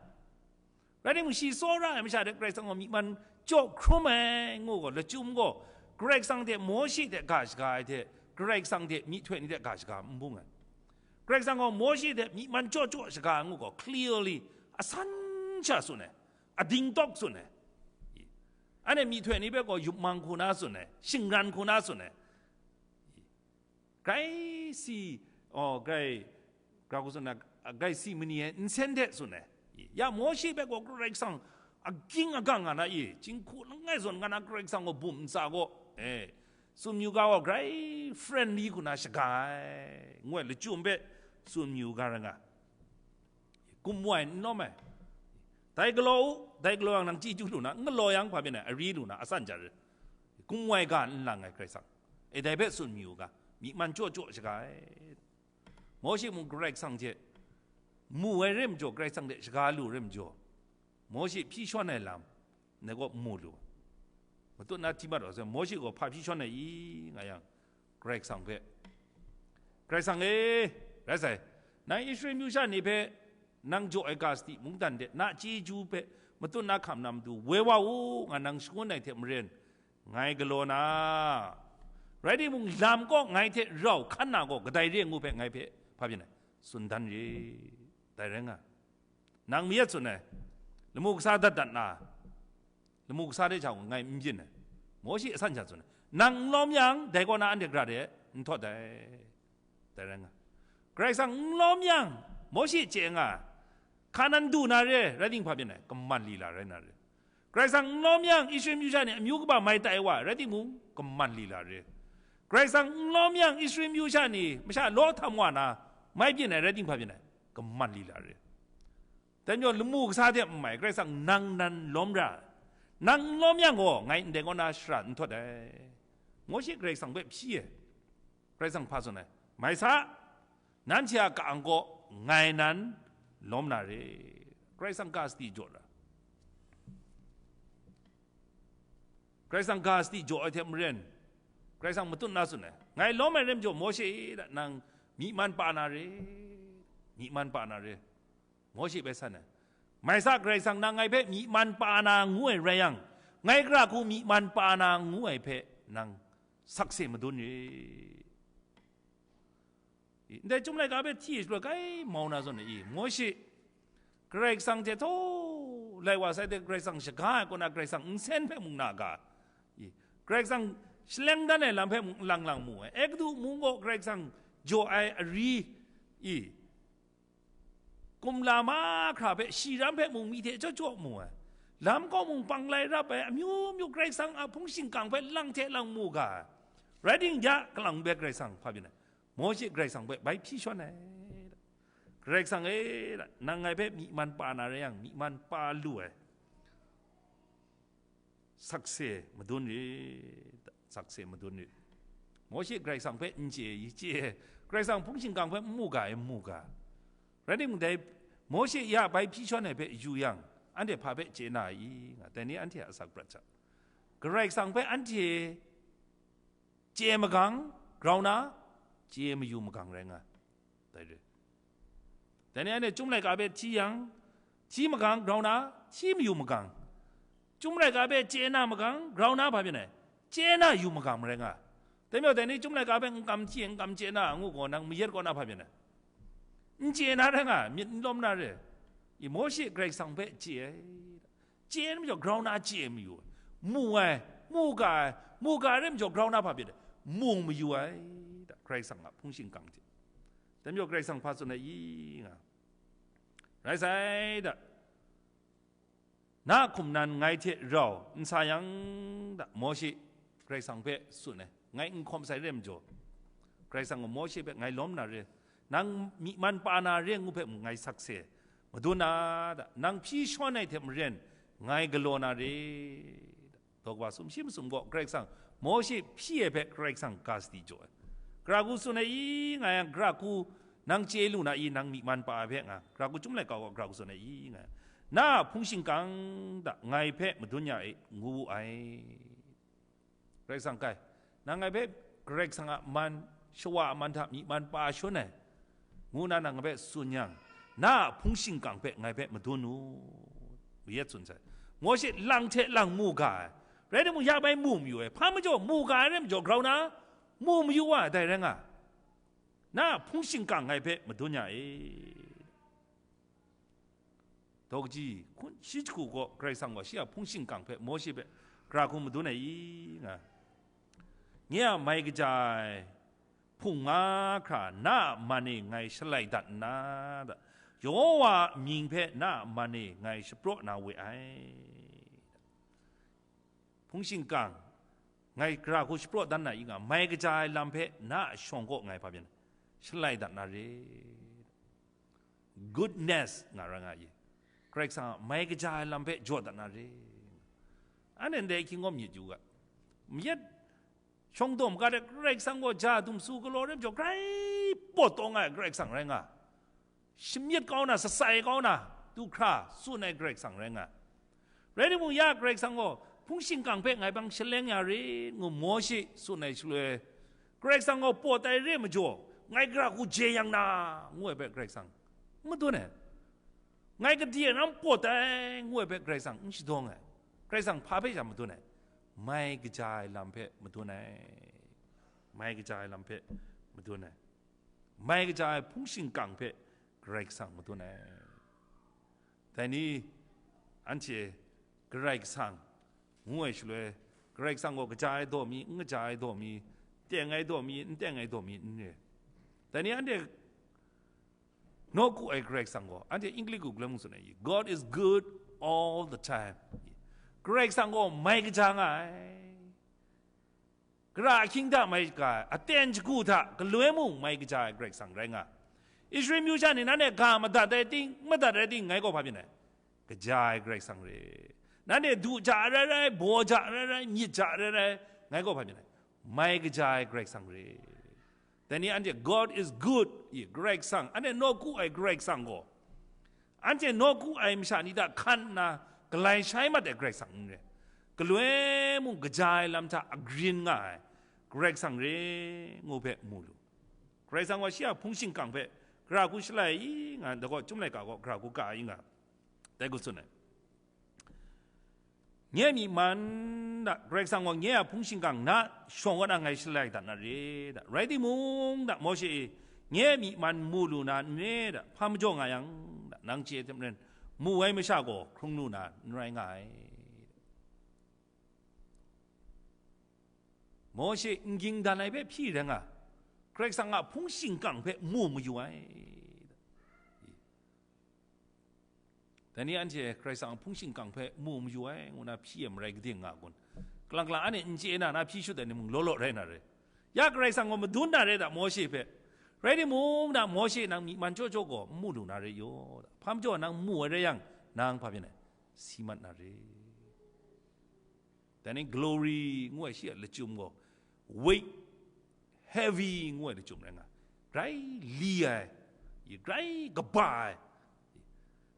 Rai timung, shi tsawra ai masha hte Karai Kasang gaw myi man chyaw hkrum ai ngu gaw, lachyum gaw Karai Kasang hte Mawshe hte ga shaga ai hte, Karai Kasang hte myihtoi ni hte ga shaga n bung ai. Karai Kasang gaw Mawshe hte myi man chyaw chyaw shaga ai ngu gaw, clearly, asan sha tsun ai, ading tawk tsun ai. Anhte myihtoi ni hpe gaw yupmang hku na tsun ai, shingran hku na tsun ai. Grai si, oh, grai, grau tsun na, grai si mani ai nsen hte tsun ai. Ya, Mawshe hpe gaw Karai Kasang aging agang nga na i, jinghku langai zawn nga na Karai Kasang gaw bum ntsa gaw, e, tsun yu ga gaw grai friendly hku na shaga ai, ngu ai lachyum hpe tsun yu ga ra nga. Kum wai n lawm ai. Dai galaw u, dai galaw yang nang chyeju lu na, n galaw yang hpa byin ai, ari lu na, asan ja re. Kum wai ga n lang ai Karai Kasang. E, dai hpe tsun mayu ga, myi man chyaw chyaw shaga ai. Mawshe mung Karai Kasang hte mu ai re majaw, Karai Kasang hte shaga lu re majaw, Mawshe hpyi shawn ai lam, ndai gaw mu lu. Matut na hti mat wa sai, Mawshe gaw hpa hpyi shawn ai i nga yang, Karai Kasang hpe, Karai Kasang e, rai sai, nang Israel myu sha ni hpe nang jaw ai ga sadi mungdan de na chyeju hpe matut na hkam na matu woi wa u, nga nang shangun ai hte maren, ngai galaw na, rai timung, lam kaw ngai hte rau hkan na gaw kadai re ngu hpe ngai hpe hpa byin ai, tsun dan re, dai rai nga. Nang mayat tsun ai, lamu kasa dat dat na, lamu kasa de hta gaw ngai n byin ai. Mawshe asan sha tsun ai, nang n lawm yang, dai kaw na anhte gara de n htawt ai. Dai rai nga. Karai Kasang n lawm yang, Mawshe chye nga, Hkanan du na re, rai timung hpa byin ai, kaman lila rai na re. Karai Kasang n lawm yang, Israel myu sha ni amyu kaba mai tai wa, rai timung, kaman lila re. Karai Kasang n lawm yang, Israel myu sha ni masha law htam wa na, mai byin ai, rai timung hpa byin ai, kaman lila re. Dai majaw, lamu kasa hte n mai, Karai Kasang nang nan lawm ra. Nang n lawm yang gaw, ngai ndai kaw na shara n htawt ai. Mawshe Karai Kasang hpe hpyi ai. Karai Kasang hpa tsun ai? Mai sa, nanhte a ka-ang kaw ngai nan lawm na re. Karai Kasang ga sadi jaw ra. Karai Kasang ga sadi jaw ai hte maren, Karai Kasang matut na tsun ai, ngai lawm ai re majaw, Mawshe e, nang myi man pa na re, myi man pa na re. Mawshe bai san ai, mai sa, Karai Kasang nang ngai hpe myi man pa na ngu ai rai yang, ngai gara hku myi man pa na ngu ai hpe nang sakse madun re. I, ndai Chyum Laika hpe hti ai shaloi, kai mau na zawn ai i, Mawshe Karai Kasang hte htaw lai wa sai hte, Karai Kasang shaga ai kaw na, Karai Kasang nsen hpe mung na ga, i, Karai Kasang shaleng dan ai lam hpe mung lang lang mu ai. Egiptu mung gaw Karai Kasang jaw ai ari, i, kumla mahkra hpe, shi ram hpe mung mi hte chyaw chyaw mu ai. Lam kaw mung panglai rap ai, amyu myu Karai Kasang a hpung shingkang hpe lang hte lang mu ga ai. Rai timung, ya kalang hpe Karai Kasang hpa byin ai. Mawshe Karai Kasang hpe bai hpyi shawn ai. Karai Kasang e, nang ngai hpe myi man pa na rai yang, myi man pa lu ai. Sakse madun rit, sakse madun rit. Mawshe Karai Kasang hpe n chye, i chye, Karai Kasang hpung shingkang hpe n mu ga, i mu ga. Rai timung, dai Mawshe ya bai hpyi shawn ai hpe yu yang, anhte hpa hpe chye na ai i? Nga, dai ni anhte a asak prat hta. Karai Kasang hpe anhte chye magang, grau na, chye mayu magang rai nga. Dai re. Dai ni anhte Chyum laika hpe hti yang, hti magang, grau na, hti mayu magang. Chyum laika hpe chye na magang, grau na hpa byin ai, chye na yu magang marai nga. Dai majaw, dai ni Chyum laika hpe n kam hti, n kam chye na ngu gaw, nang mayat kaw na hpa byin ai? N chye na rai nga, myit n lawm na re. I Mawshe Karai Kasang hpe chye ai. Chye ai majaw, grau na chye mayu ai. Mu ai, mu ga ai, mu ga ai rai majaw, grau na hpa byin ai? Mu mayu ai, da, Karai Kasang a hpung shingkang hte. Dai majaw, Karai Kasang hpa tsun ai i? Nga. Rai sai, da. Na hkum nan ngai hte rau n sa yang, da, Mawshe Karai Kasang hpe tsun ai, ngai n hkawm sai re majaw, Karai Kasang gaw Mawshe hpe, ngai lawm na re, nang myi man pa na re ngu hpe mung ngai sakse, madun na, da, nang hpyi shawn ai hte maren ngai galaw na re, da. Daw kaba sumshi masum gaw Karai Kasang Mawshe hpyi ai hpe Karai Kasang ga sadi jaw ai. Gara hku tsun ai i? Nga yang, gara hku nang chye lu na i, nang myi man pa ai hpe? Nga, gara hku Chyum laika gaw gara hku tsun ai i? Nga yang, na a hpung shingkang hta ngai hpe madun ya e, ngu wu ai. Karai Kasang kai, nang ngai hpe Karai Kasang a man, shawa a man hta myi man pa shawn ai, ngu na nang ngai hpe tsun yang, na a hpung shingkang hpe ngai hpe madun u, mayat tsun sai. Mawshe lang hte lang mu ga ai, rai timung, ya bai mu mayu ai, hpa majaw mu ga ai rai majaw, grau na, mu mayu wa ai, dai rai nga, na a hpung shingkang ngai hpe madun ya e. Daw kaji hkun shi jahku gaw Karai Kasang gaw shi a hpung shingkang hpe Mawshe hpe gara hku madun ai i? Nga, nye a mai kaja ai hpung nga hkra na a man e ngai shalai dat nna, da, Yehowa a mying hpe na a man e ngai shapraw na we ai. Hpung shingkang ngai gara hku shapraw dan na i? Nga, mai kaja ai lam hpe na a shawng kaw ngai hpa byin shalai dat na re. Goodness nga ra nga i. Karai Kasang a mai kaja ai lam hpe jaw dat na re. Anhte ndai ahkying gaw myit yu ga. Mayat shawng daw maga de, Karai Kasang gaw ja dum su galaw re majaw, grai pawt taw nga ai Karai Kasang rai nga. Shamyit kau na, satsai kau na, du hkra tsun ai Karai Kasang rai nga. Rai timung, ya Karai Kasang gaw hpung shingkang hpe ngai bang shaleng ya rit ngu Mawshe tsun ai shaloi, Karai Kasang gaw pawt ai re majaw, ngai gara hku je yang na, ngu ai hpe Karai Kasang n madun ai. Ngai gade ram pawt ai, ngu ai hpe Karai Kasang n shadawng ai. Karai Kasang hpa hpe sha madun ai? Mai kaja ai lam hpe madun ai. Mai kaja ai lam hpe madun ai. Mai kaja ai hpung shingkang hpe Karai Kasang madun ai. Dai ni, anhte Karai Kasang ngu ai shaloi, Karai Kasang gaw kaja ai daw mi, n kaja ai daw mi, teng ai daw mi, n teng ai daw mi, n re. Dai ni, anhte nawku ai Karai Kasang gaw, anhte English ku galoi mung tsun ai, "God is good all the time." Karai Kasang gaw mai kaja nga ai. Gara ahkying hta mai kaja ai, aten shagu hta galoi mung mai kaja ai Karai Kasang rai nga. Israel myu sha ni, nanhte ga madat ai ting, madat ai ting, ngai gaw hpa byin ai? Kaja ai Karai Kasang re. Nanhte du ja rai rai, baw ja rai rai, myit ja rai rai, ngai gaw hpa byin ai? Mai kaja ai Karai Kasang re. Dai ni, anhte "God is good" i, Karai Kasang, anhte nawku ai Karai Kasang gaw, anhte nawku ai masha ni hta hkan nna galai shai mat ai Karai Kasang n re. Galoi mung kaja ai lam hta agrin nga ai Karai Kasang re ngu hpe mu lu. Karai Kasang gaw shi a hpung shingkang hpe gara hku shalai i? Nga, dai gaw Chyum laika gaw gara hku ka i? Nga, dai hku tsun ai. Nye myi man da, Karai Kasang gaw nye a hpung shingkang na shawng kaw na ngai shalai dat na re da. Rai timung da, Mawshe e, nye myi man mu lu na n re da, hpa majaw nga yang da, nang chye hte maren, mu ai masha gaw hkrung lu na n rai nga ai. Mawshe n ging dan ai hpe hpyi rai nga, Karai Kasang a hpung shingkang hpe mu mayu ai. Dai ni anhte Karai Kasang a hpung shingkang hpe mu mayu ai ngu na hpyi e marai kading nga kun? Kalang kalang anhte n chye na, na hpyi shut ai ni mung law law rai na re. Ya Karai Kasang gaw madun na re da, Mawshe hpe. Rai timung da, Mawshe nang myi man chyaw chyaw gaw n mu lu na re yaw da. Hpa majaw nang mu ai rai yang, nang hpa byin ai? Si mat na re. Dai ni glory ngu ai shi a lachyum gaw, weight, heavy ngu ai lachyum rai nga, grai li ai, Grai kaba ai,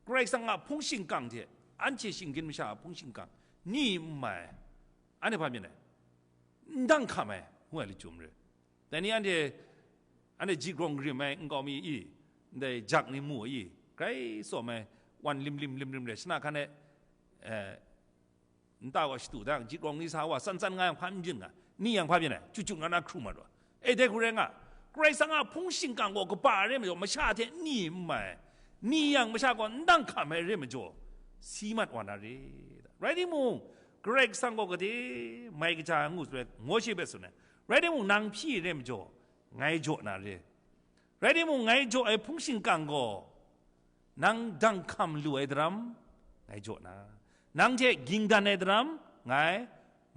Karai Kasang a hpung shingkang hte anhte shinggyim masha a hpung shingkang ni n mai, anhte hpa myit ai, n dang hkam ai, ngu ai lachyum re. Dai ni anhte, anhte ji grawng rim ai nkau mi i, ndai jak ni mu i, grai tsawm ai, wan lim lim lim lim re, shana hkan e, eh, nta wa shatu dang, ji grawng ni sa wa, tsan tsan nga yang hpa n byin nga, ni yang hpa byin ai, chyu chyu nga na hkrum mat wa. E, dai hku rai nga, Karai Kasang a hpung shingkang gaw kaba ai re majaw, masha hte ni n mai, ni yang masha gaw n dang hkam ai re majaw, si mat wa na re. Rai timung, Karai Kasang gaw gade mai kaja ai ngu shaloi, Mawshe hpe tsun ai. Rai timung, nang hpyi re majaw, ngai jaw na re. Rai timung, ngai jaw ai hpung shingkang gaw, nang dang hkam lu ai daram, ngai jaw na, nang hte ging dan ai daram, ngai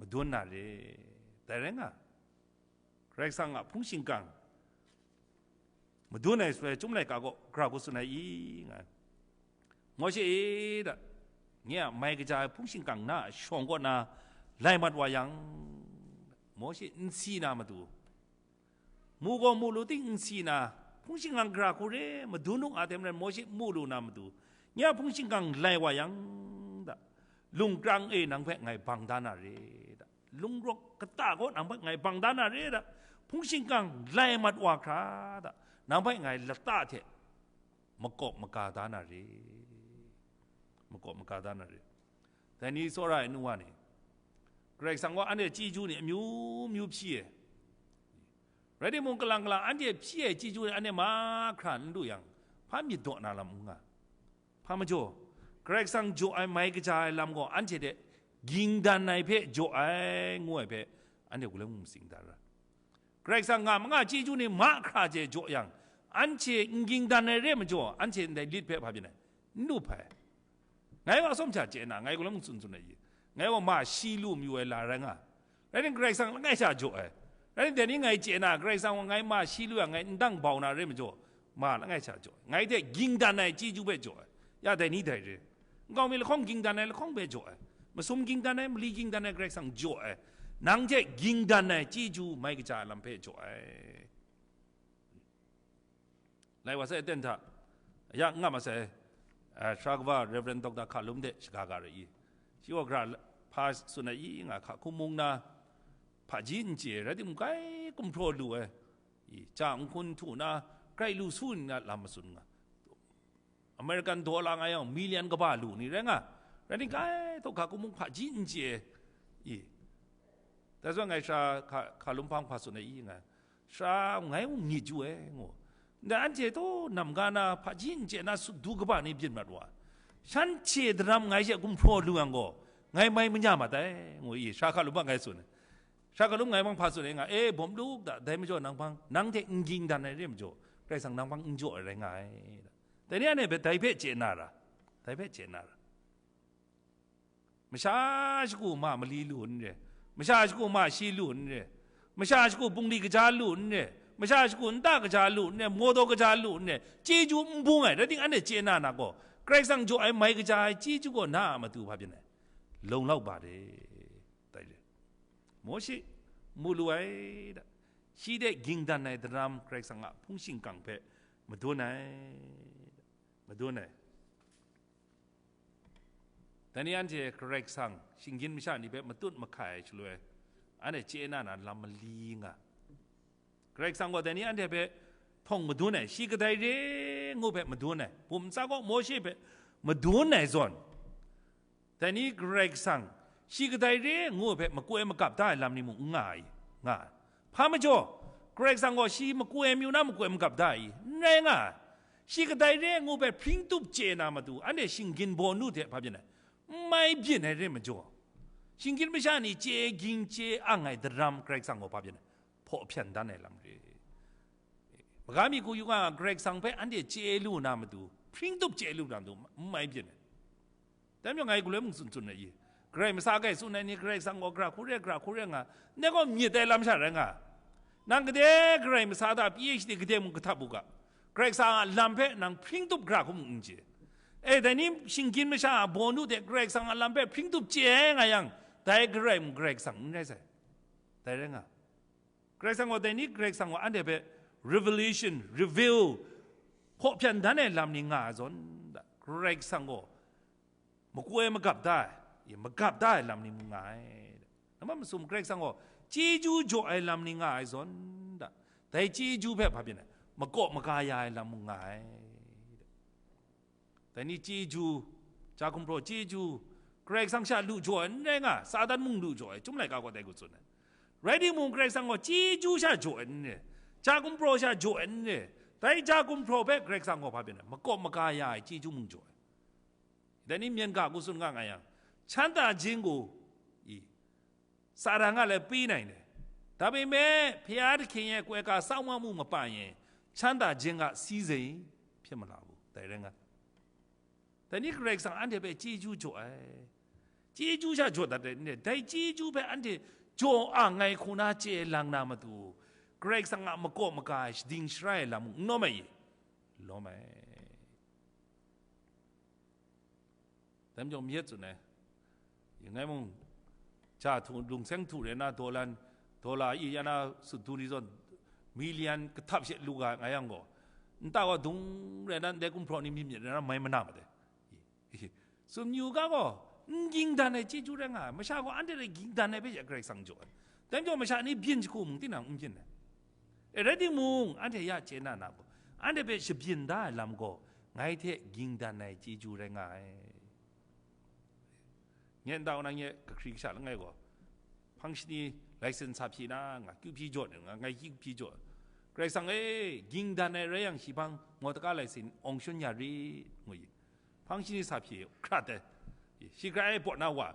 madun na re. Dai rai nga, Karai Kasang a hpung shingkang madun ai shaloi, Chyum laika gaw gara hku tsun ai i, nga ai. Mawshe e, da, nye a mai kaja ai hpung shingkang na a shawng kaw na lai mat wa yang, Mawshe n si na matu, mu gaw mu lu ting n si na, hpung shingkang gara hku re madun u nga, dai marai Mawshe mu lu na matu, nye a hpung shingkang lai wa yang, da, lungkrang e nang hpe ngai bang da na re, da, lungrawk kata gaw nang hpe ngai bang da na re, da, hpung shingkang lai mat wa hkra, da, nang hpe ngai lata hte makawp maga da na re, makawp maga da na re. Dai ni tsawra ai nu wa ni, Karai Kasang gaw anhte chyeju ni amyu myu hpyi ai. Rai timung, kalang kalang anhte hpyi ai chyeju ni anhte mahkra n lu yang, hpa myit daw na lam n nga. Hpa majaw, Karai Kasang jaw ai mai kaja ai lam gaw anhte hte ging dan ai hpe jaw ai, ngu ai hpe, anhte galoi mung matsing da ra. Karai Kasang nga ma nga chyeju ni mahkra hte jaw yang, anhte n ging dan ai re majaw, anhte ndai lit hpe hpa byin ai, n lu hpai. Ngai wa atsawm hta chye na, ngai galoi mung tsun tsun ai i, ngai wa ma shi lu mayu ai la rai nga. Rai nang, Karai Kasang langai sha jaw ai. Rai nang, dai ni ngai chye na, Karai Kasang wa ngai ma shi lu yang, ngai n dang bau na re majaw, ma langai sha jaw ai. Ngai hte ging dan ai chyeju hpe jaw ai. Ya, dai ni dai re. Nkau mi lahkawng ging dan ai lahkawng hpe jaw ai. Masum ging dan ai, mali ging dan ai Karai Kasang jaw ai. Nang hte ging dan ai chyeju mai kaja ai lam hpe jaw ai. Lai wa sai, aten hta, ya n nga masai, a, sara kaba Rev. Doctor Hkalum de shaga ga re i. Shi gaw gara hpa tsun ai i nga, hka hkum mung na, hpaji n chye, rai timung, grai gumhpraw lu ai. I, ja nhkun htu na, grai lu su nna lam matsun nga. American dollar nga yang, million kaba lu ni rai nga. Rai ni, grai taw hka hkum mung hpaji n chye. I, that's why ngai sara hka, Hkalum hpang hpa tsun ai i nga. Sara ngai mung myit yu ai, ngu. Ndai anhte taw namga na hpaji n chye na, sut du kaba ni byin mat wa. Shanhte daram ngai she gumhpraw lu yang gaw, ngai mai manya mat ai, ngu i, sara Hkalum hpang ngai tsun ai. Sara Hkalum ngai hpang hpa tsun ai nga, e, bawm lu da, dai majaw nang hpang, nang hte n ging dan ai re majaw, Karai Kasang nang hpang n jaw ai rai nga ai. Dai ni anhte hpe dai hpe chye na ra, dai hpe chye na ra. Masha shagu ma mali lu n re, masha shagu ma shi lu n re, masha shagu bungli kaja lu n re, masha shagu nta kaja lu n re, mawdaw kaja lu n re, chyeju n bung ai, rai ting anhte chye na na gaw, Karai Kasang jaw ai mai kaja ai chyeju gaw na a matu hpa byin ai, lung lau ba de, tai re. Mawshe mu lu ai da, shi de ging dan ai daram Karai Kasang a hpung shingkang hpe madun ai, madun ai. Dai ni anhte Karai Kasang shinggyim masha ni hpe matut mahkai ai shaloi, anhte chye na na lam mali nga. Karai Kasang gaw dai ni anhte hpe htawng madun ai, shi kadai re ngu hpe madun ai, bum ntsa gaw Mawshe hpe madun ai zawn, dai ni Karai Kasang shi kadai re ngu hpe makoi magap da ai lam ni mung n nga ai, nga ai. Hpa majaw, Karai Kasang gaw shi makoi amyu na makoi magap da ai, n rai nga ai. Shi kadai re ngu hpe hpring tup chye na matu, anhte shinggyim baw nu hte hpa byin ai, n mai byin ai re majaw, shinggyim masha ni chye ging chye ang ai daram Karai Kasang gaw hpa byin ai, hpaw hpyan dan ai lam re. Maga mi hku yu nga, Karai Kasang hpe anhte chye lu na matu, hpring tup chye lu na matu, n mai byin ai. Dai majaw ngai galoi mung tsun tsun ai i, Karai masa kai tsun ai ni Karai Kasang gaw gara hku re, gara hku re nga, ndai gaw myit ai lam sha rai nga. Nang gade Karai masa hta P H D gade mung kahtap u ga, Karai Kasang a lam hpe nang hpring tup gara hku mung n chye. E, dai ni shinggyim masha a baw nu hte Karai Kasang a lam hpe hpring tup chye ai nga yang, dai Karai mung Karai Kasang n rai sai. Dai rai nga. Karai Kasang gaw dai ni, Karai Kasang gaw anhte hpe revelation, reveal, hkaw hpyan dan ai lam ni nga ai zawn, Karai Kasang gaw makoi magap da ai, magap da ai lam ni mung nga ai. Nambat masum Karai Kasang gaw chyeju jaw ai lam ni nga ai zawn, dai chyeju hpe hpa byin ai, makaw maga ya ai lam mung nga ai. Dai ni chyeju, ja gumhpraw chyeju, Karai Kasang sha lu jaw ai n rai nga, Satan mung lu jaw ai, Chyum laika gaw dai hku tsun ai. Rai timung, Karai Kasang gaw chyeju sha jaw ai n rai, ja gumhpraw sha jaw ai n rai, dai ja gumhpraw hpe Karai Kasang gaw hpa byin ai, makaw maga ya ai chyeju mung jaw ai. Dai ni myen ga hku tsun nga nga yang, ချမ်းသာခြင်းကို i, စာတန်ကလည်းပေးနိုင်တယ်။ ဒါပေမဲ့ဘုရားသခင်ရဲ့ကွဲကားစောင့်မမှုမပါရင်ချမ်းသာခြင်းကစည်းစိမ်ဖြစ်မလာဘူး။ ဒါရင်းကတနည်း Karai Kasang အန်တဲ့ပဲကျေးဇူးကြော်အဲ။ ကျေးဇူးရကြော်တတ်တယ်နဲ့ ဒါကျေးဇူးပဲအန်တဲ့ကြော်အာငိုင်ခုနာကျဲလန်းနာမတူ။ Karai Kasang ကမကော့မကားဒင်းရှရိုင်လာမှုနော်မကြီးလောမဲ။ ဒါကြောင့်မျက်စုံနဲ့ ရန်ကုန်မုံချာထူလုံဆန်းထူရဲနာဒေါ်လာဒေါ်လာအီရနာစုတူရီဇွန်မီလီယန်ကထပ်ရှက်လူကငါယံကိုန်တာဝဒုံရဲနာဒဲကွန်ဖရိုနီမီမျက်ရနာမိုင်မနာမတဲ့။ စွန်ယူကကောငင်းတန်နဲ့ကျေးဇူးရဲငါမရှာကောအန်တဲ့ငင်းတန်နဲ့ပဲရကြိုက်ဆောင်ကြော်တယ်။ ဒါကြောင့်မရှာနေပြင်းချခုမုံတင်အောင်ပြင်းတယ်။ အဲ့ဒီမုံအန်တဲ့ရကျဲနာနာကိုအန်တဲ့ပဲရှပြင်းသားလမ်းကိုငါ့တဲ့ငင်းတန်နဲ့ကျေးဇူးရဲငါ။ ငဲ့တောင်းနာငဲ့ကခရီးကဆာလငဲ့ကို ဖန်ရှင်နီ license စာဖြေနာငါကျူဖြေကြော်နေငါငါကြီးဖြေကြော်ကြိုက်ဆောင်အေးငင်းတန်နဲ့ရဲရန်ရှိဖန်မော်တကား license အောင်ရှင်ညာရီငွေ ဖန်ရှင်နီစာဖြေခရတ်တဲ့ရှိကြဲပေါ်နာဝါ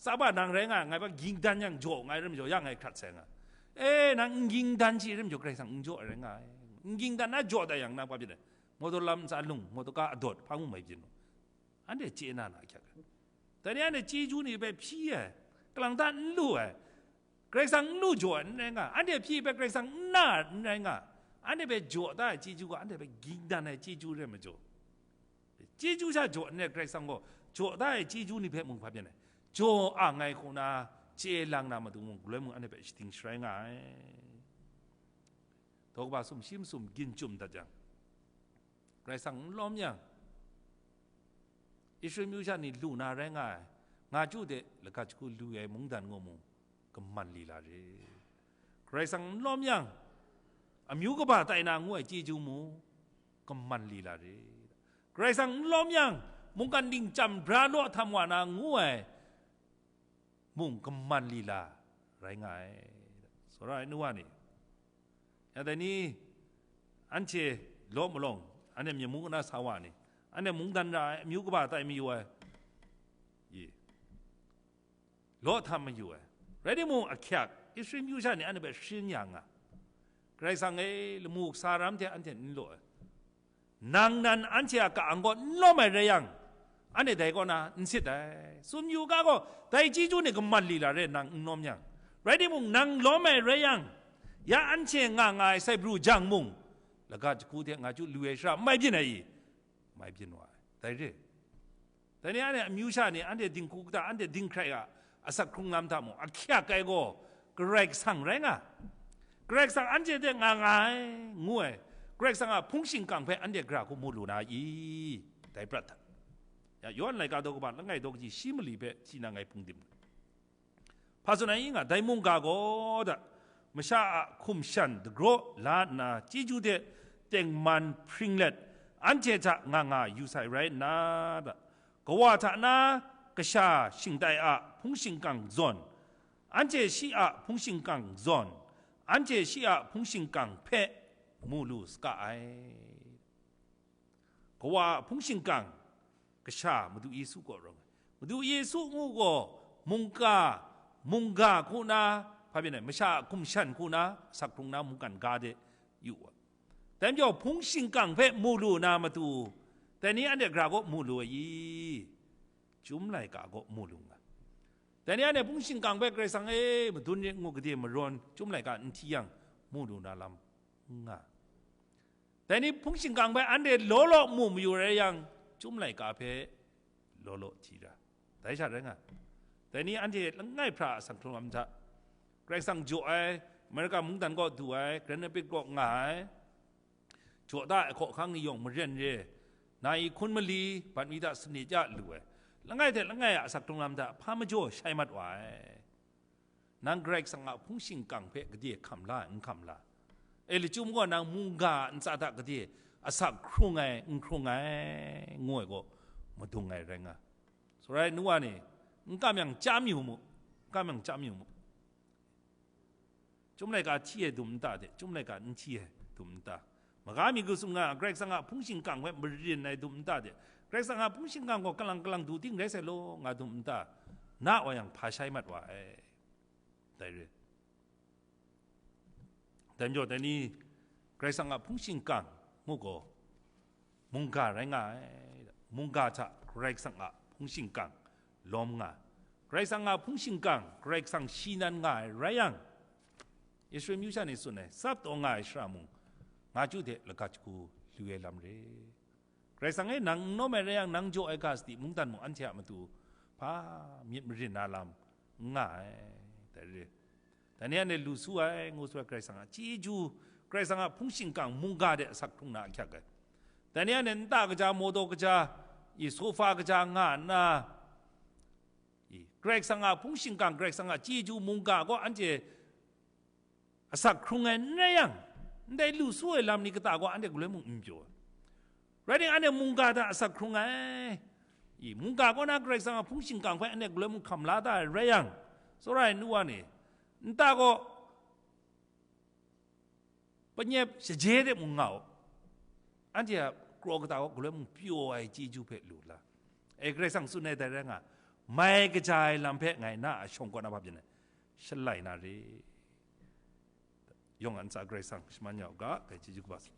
စဘနင်ရဲငါငါဘငင်းတန်យ៉ាងကြော်ငါရမကြော်ရငါခရတ်ဆဲငါအဲနင်ငင်းတန်ချီရမကြော်ကြိုက်ဆောင်ကြော်ရဲငါငင်းတန်နာကြော်တဲ့យ៉ាងနာပါပြတယ်မော်တော်လမ်းစာလုံးမော်တော်ကားအဒို့ဖမ်းမှုမိုင်ပြင်းလို့ အန်တဲ့ကျေးနာနာချက်တနည်းနဲ့ကျေးဇူးနေပဲဖြီးရယ်ကလံတန်လူရယ်ကြိုက်ဆောင်လူကြော်နေငါအန်တဲ့ဖြီးပဲကြိုက်ဆောင်နာနေငါအန်တဲ့ပဲကြော်တာကျေးဇူးကအန်တဲ့ပဲဂိင်တန်နဲ့ကျေးဇူးရဲမကြော်ကျေးဇူးချကြော်နဲ့ကြိုက်ဆောင်ကိုကြော်တာရဲ့ကျေးဇူးနေပဲမုံဖားပြနေကြော်အာငိုင်ခုနာကျေးလန်းနာမတူမုံလွဲမုံအန်တဲ့ပဲတင်ရှရိုင်းငါတော့ကဘာစုံရှိမစုံဂင်จุ่มတတ်ကြံ Karai Kasang n lawm yang, Israel myu sha ni lu na rai nga ai, nga chyu de lagat jahku lu ai mungdan ngu mu, kaman li la re. Karai Kasang n lawm yang, amyu kaba tai na ngu ai chyeju mu, kaman li la re. Karai Kasang n lawm yang, mungkan dingchyam bra law htam wa na ngu ai, mung kaman lila rai nga ai. Sora ai nu wa ni, ya dai ni, anhte law malawng, anhte myamu na sa wa ni, anhte mungdan ra ai, amyu kaba tai mayu ai, ye, law htam mayu ai. Rai timung, ahkyak, Israel myu sha ni anhte hpe sharin ya nga. Karai Kasang e, lamu kasa ram hte anhte n law ai. Nang nan anhte a ka-ang kaw n lawm ai rai yang, anhte dai kaw na n sit ai. Tsun yu ga gaw, dai chyeju ni kaman li la re nang n lawm yang. Rai timung, nang lawm ai rai yang, ya anhte nga nga ai sai pru jang mung, laga jahku hte nga chyu lu ai shara mai byin ai i? Mai byin wa ai. Dai re. Dai ni anhte amyu sha ni, anhte dinghku kata, anhte dinghkrai a, asak hkrung lam hta mung, ahkyak ai gaw, Karai Kasang rai nga. Karai Kasang anhte hte nga nga ai, ngu ai. Karai Kasang a hpung shingkang hpe anhte gara hku mu lu na i? Dai prat hta. Ya, Yawhan laika daw kaba langai daw kaji shi mali hpe, shi na ngai hpung dim. Hpa tsun ai nga, dai mungga gaw da, masha a hkum shan dagraw la nna, chyeju hte tengman hpring let, anhte hta nga nga yu sai rai nna, da, kawa hta na kasha shingtai a hpung shingkang zawn, anhte shi a hpung shingkang zawn, anhte shi a hpung shingkang hpe mu lu saga ai. Kawa a hpung shingkang kasha Madu Yesu kaw rawng ai. Madu Yesu ngu gaw mungga, mungga hku na, hpa byin ai, masha a hkum shan hku na, asak hkrung na mungkan ga de yu wa. Dai majaw hpung shingkang hpe mu lu na matu, dai ni anhte gara kaw mu lu ai i? Chyum laika kaw mu lu nga. Dai ni anhte hpung shingkang hpe Karai Kasang e, madun rit ngu gade marawn, Chyum laika n hti yang, mu lu na lam nga. Dai ni hpung shingkang hpe anhte law law mu mayu rai yang, Chyum laika hpe law law hti ra. Dai sha rai nga. Dai ni anhte langai hpra a sanghkrum lam hta, Karai Kasang jaw ai, Amerika mungdan kaw du ai, Grand Rapids kaw nga ai, Jaw da ai hkawhkang ni yawng maren re, na i hkun mali, bat mi da sanit ya lu ai, langai hte langai a asak hkrung lam hta hpa majaw shai mat wa ai. Nang Karai Kasang a hpung shingkang hpe gade hkam la ai, n hkam la? E, lachyum gaw nang mungga a ntsa hta gade asak hkrung ai, n hkrung ai, ngu ai gaw madung ai rai nga. Shaloi nu wa ni, n kam yang chyam yu mu, n kam yang chyam yu mu. Chyum laika hti ai dum nta de, chyum laika n hti ai dum nta? Maga mi gu sum nga, Karai Kasang a hpung shingkang hpe marin ai dum nta de, Karai Kasang a hpung shingkang gaw kalang kalang du ting rai sai law, nga dum nta? Na wa yang hpa shai mat wa ai. Dai re. Dai majaw, dai ni Karai Kasang a hpung shingkang ngu gaw, mungga rai nga ai. Mungga hta Karai Kasang a hpung shingkang lawm nga ai. Karai Kasang a hpung shingkang, Karai Kasang shi nan nga ai rai yang, Israel myu sha ni tsun ai, tsap taw nga ai shara mung, nga chyu hte lagat shagu lu ai lam re. Karai Kasang e, nang n nawm ai rai yang, nang jaw ai ga sadi mungdan mung anhte a matu hpa myit marin na lam n nga ai, dai re. Dai ni anhte lu su ai, ngu su ai Karai Kasang a chyeju, Karai Kasang a hpung shingkang mungga de asak hkrung na ahkyak ai. Dai ni anhte nta kaja, mawdaw kaja, i sofa kaja nga nna, i Karai Kasang a hpung shingkang, Karai Kasang a chyeju mungga gaw anhte asak hkrung ai n rai yang, ndai lu su ai lam ni kata gaw anhte galoi mung n pyaw ai. Rai timung, anhte mungga hta asak hkrung ai. I, mungga kaw na Karai Kasang a hpung shingkang hpe anhte galoi mung hkam la da ai rai yang, tsawra ai nu wa ni, nta gaw panyep shaje de mung nga u. Anhte a kraw kata gaw galoi mung pyaw ai chyeju hpe lu la. E, Karai Kasang tsun ai dai rai nga, mai kaja ai lam hpe ngai na a shawng kaw na hpa byin ai, shalai na re. Yawng a ntsa Karai Kasang shaman ya u ga, dai chyeju kaba tsun.